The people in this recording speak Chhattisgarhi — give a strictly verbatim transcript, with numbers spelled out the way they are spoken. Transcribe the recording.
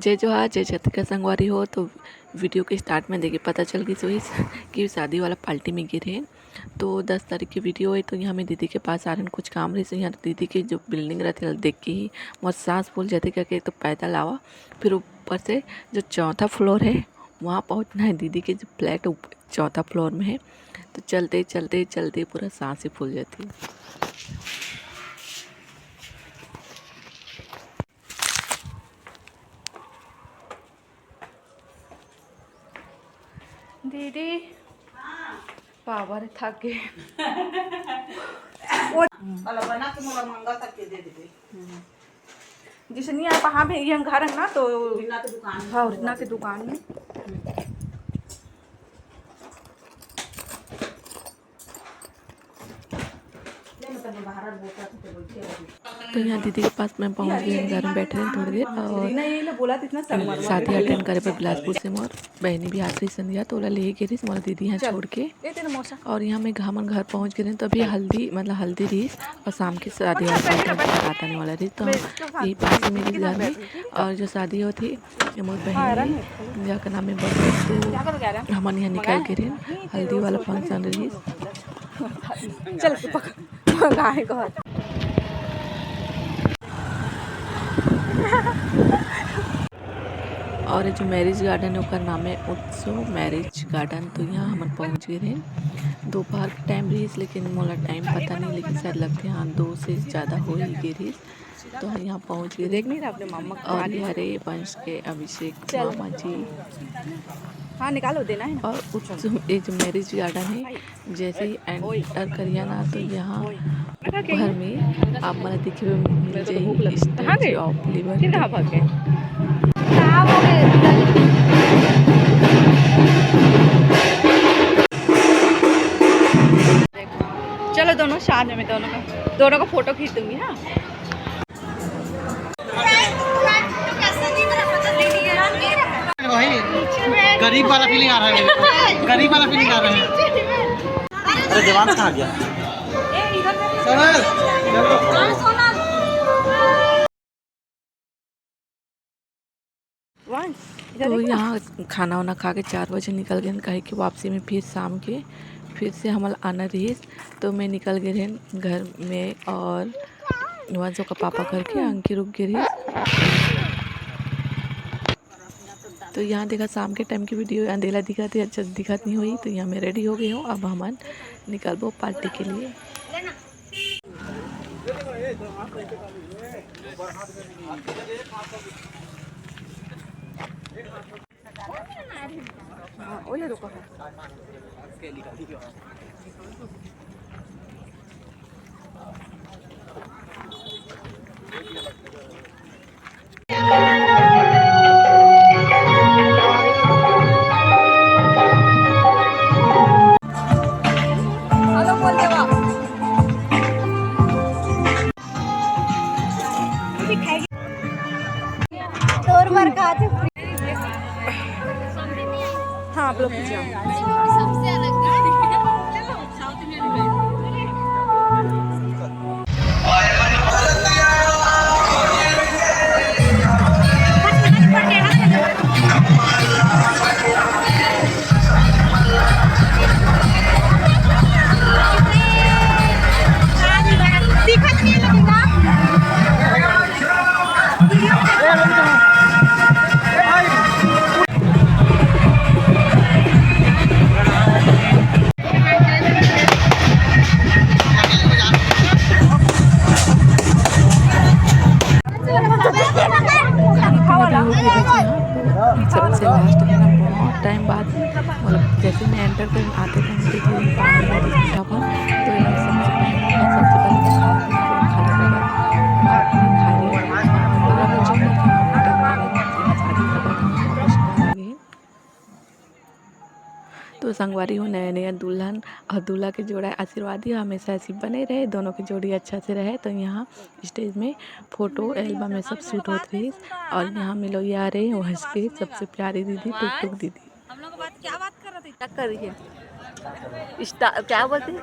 जय जोहार, जय छत्तीसगढ़ संगवारी हो। तो वीडियो के स्टार्ट में देखे पता चल गई होही कि शादी वाला पार्टी में गे रहे। तो दस तारीख के वीडियो है। तो यहाँ मैं दीदी के पास आ रहे हैं, कुछ काम रहे। यहाँ दीदी के जो बिल्डिंग रहते हैं देख के ही मोर सांस फूल जाते, क्योंकि एक तो पैदल आवा, फिर ऊपर से जो चौथा फ्लोर है वहाँ पहुँचना है। दीदी के जो फ्लैट ऊप-, चौथा फ्लोर में है। तो चलते चलते चलते पूरा सांस ही फूल जाती है। दीदी, पावर थक गए। वाला बना के मोला मंगल तक के दे देबे। जैसे नहीं आप, हाँ भी, ये हम घर है ना, तो रिना के दुकान में। हाँ, रिना के दुकान में। तो यहाँ दीदी के पास मैं पहुँच गई, घर में बैठे रहे थोड़ी देर। और शादी अटेंड करे बर बिलासपुर से मोर बहनी भी आत रही संध्या, तो ओला ले गे रहिस मोर दीदी यहाँ छोड़ के। और यहाँ मैं, हमन घर पहुँच गए रहे, तो अभी हल्दी, मतलब हल्दी रहिस और शाम के शादी वाला कार्यक्रम रात आने वाला रहिस। तो हम यही पास में मेरी घर में, और जो शादी होती ये मोर बहन है, जेकर नाम है बबली। तो हमन यहाँ निकल गे रहेन, हल्दी वाला फंक्शन रहिस। चल, तू पकड़, गाय को। और ये जो मैरिज गार्डन है, ओकर नाम है उत्सव मैरिज गार्डन। तो यहाँ हमन पहुँच गए रहेन। दोपहर के टाइम रहिस, लेकिन मोला टाइम पता नहीं, लेकिन शायद लगथे, हाँ, दो से ज़्यादा हो ही गे रहिस। तो हम यहाँ पहुँच गए। देख नहीं रहा अपने मामा को। और ये हरे वंश के अभिषेक चल। मामा जी। हाँ, निकालो, देना है ना। और उत्सव, ये जो मैरिज गार्डन है, जैसे ही एंटर करिया ना, तो यहाँ घर में आप मन ला दिखे हुए मिल जाही स्टैचू ऑफ लिबर्टी। चलो दोनों साथ में, दोनों का, दोनों का फोटो खींच दूंगी। हाँ। वही गरीब वाला फीलिंग आ रहा है, गरीब वाला फीलिंग आ रहा है। अरे देवांश कहाँ गया? तो यहाँ खाना वाना खा के चार बजे निकल गए, काहे कि वापसी में फिर शाम के फिर से हमला आना रहिस। तो मैं निकल गए रहेन घर में और वंश ओकर पापा घर के, अंकी रुक गए रहिस। तो यहाँ देखा, शाम के टाइम की वीडियो अंधेला दिखत हे, अच्छा दिखत नहीं होही। तो यहाँ मैं रेडी हो गई हूँ, अब हमन निकलबो पार्टी के लिए। हाँ, ओले रुको। हाँ, आप लोग पीछे आओ। सबसे लास्ट में ना, बहुत टाइम बाद, मतलब, जैसे मैं एंटर कर आते थे, मुझे तो पानी वाली जगह पर, तो यहाँ सबसे पहले, सबसे पहले मैं खाना खा लेती थी। खा लिया। बारह बजे तक हम एंटर कर रहे थे, शादी खत्म हो गई। तो संगवारी हो, नया नया दुल्हन और दूल्हा के जोड़ा आशीर्वाद ही हमेशा ऐसी बने रहे, दोनों की जोड़ी अच्छा से रहे। तो यहाँ स्टेज में फोटो एल्बम में सब शूट होत रहिस। और यहाँ मिलो यारे, वंश के सबसे प्यारी दीदी, टुक टुक दीदी। हम लोग बात, क्या बात कर रहे थे? क्या कर रही है? स्टार, क्या बोलते हैं?